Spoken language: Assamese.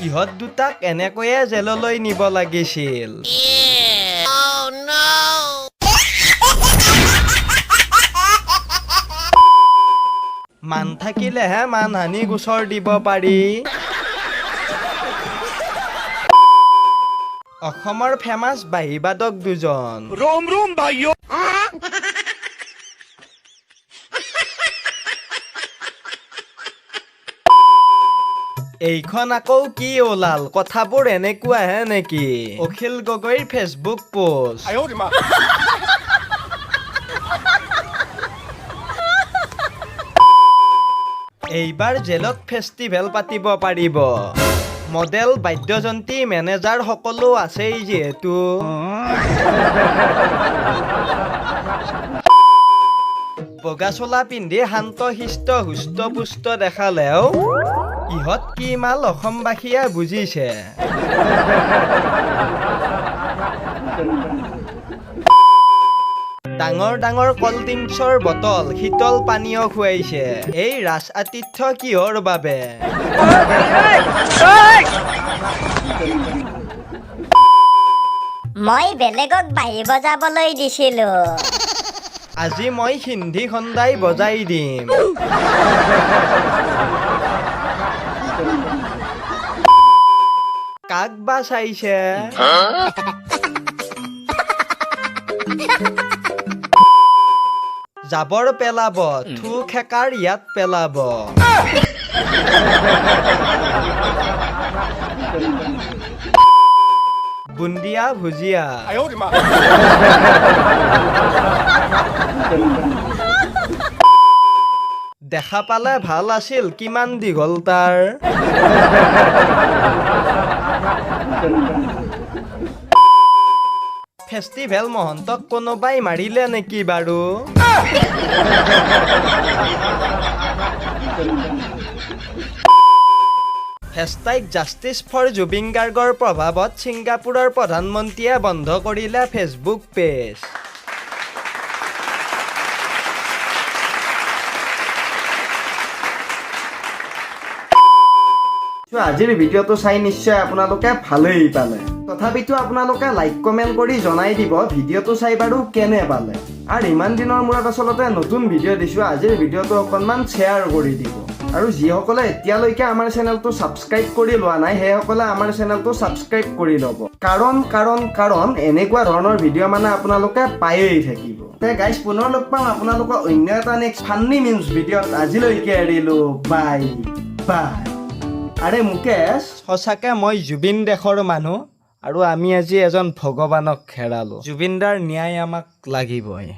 ইহঁত দুটাক এনেকৈয়ে জেললৈ নিব লাগিছিল। Oh no! মান থাকিলেহে মানহানি গোচৰ দিব পাৰি। অসমৰ ফেমাছ বাঁহীবাদক দুজন। रोम रोम भाइयों। এইখন আকৌ কি ওলাল? কথাবোৰ এনেকুৱাহে নেকি? অখিল গগৈৰ ফেচবুক পোষ্ট। 哎呦我的妈！ এইবাৰ জেলত ফেষ্টিভেল পাতিব পাৰিব। মডেল, বাদ্যযন্ত্ৰী, মেনেজাৰ সকলো আছেই যিহেতু। বগা চোলা পিন্ধি শান্ত শিষ্ট হুষ্ট পুষ্ট দেখালেও ইহঁত কি মাল অসমবাসীয়ে বুজিছে। ডাঙৰ ডাঙৰ কল্ড ড্ৰিংকছৰ বটল, শীতল পানীয় খুৱাইছে। এই ৰাজ আতিথ্য কিহৰ বাবে? মই বেলেগক বাঁহী বজাবলৈ দিছিলো। আজি মই সিন্ধি খন্দাই বজাই দিম। কাক বা চাইছে? জাবৰ পেলাব, থু খেকাৰ ইয়াত পেলাব। বুন্দিয়া ভুজিয়া। 哎呦我的妈！ দেখা পালে ভাল আছিল, কিমান দীঘল তাৰ। ফেষ্টিভেল মহন্তক কোনোবাই মাৰিলে নেকি বাৰু? #JusticeForJubeen গাৰ্গৰ প্ৰভাৱত ছিংগাপুৰৰ প্ৰধানমন্ত্ৰীয়ে বন্ধ কৰিলে ফেচবুক পেজ। আজিৰ ভিডিঅ'টো চাই নিশ্চয় আপোনালোকে ভালেই পালে। তথাপিতো আপোনালোকে লাইক, কমেণ্ট কৰি জনাই দিব ভিডিঅ'টো চাই বাৰু কেনে পালে। আৰু ইমান দিনৰ মূৰত আচলতে নতুন ভিডিঅ' দিছোঁ, আজিৰ ভিডিঅ'টো অকণমান শ্বেয়াৰ কৰি দিব। আৰু যিসকলে এতিয়ালৈকে আমাৰ চেনেলটো ছাবস্ক্ৰাইব কৰি লোৱা নাই, সেইসকলে আমাৰ চেনেলটো ছাবস্ক্ৰাইব কৰি ল'ব, কাৰণ এনেকুৱা ধৰণৰ ভিডিঅ' মানে আপোনালোকে পায়েই থাকিব। তে গাইজ, পুনৰ লগ পাম আপোনালোকৰ অন্য এটা নেক্সট ফান্নি মিমছ ভিডিঅ'ত। আজিলৈকে এৰিলোঁ, বাই বাই। আৰে মুকেশ, সঁচাকে মই জুবিন দেশৰ মানুহ আৰু আমি আজি এজন ভগৱানক হেৰালো। জুবিনদাৰ ন্যায় আমাক লাগিবই।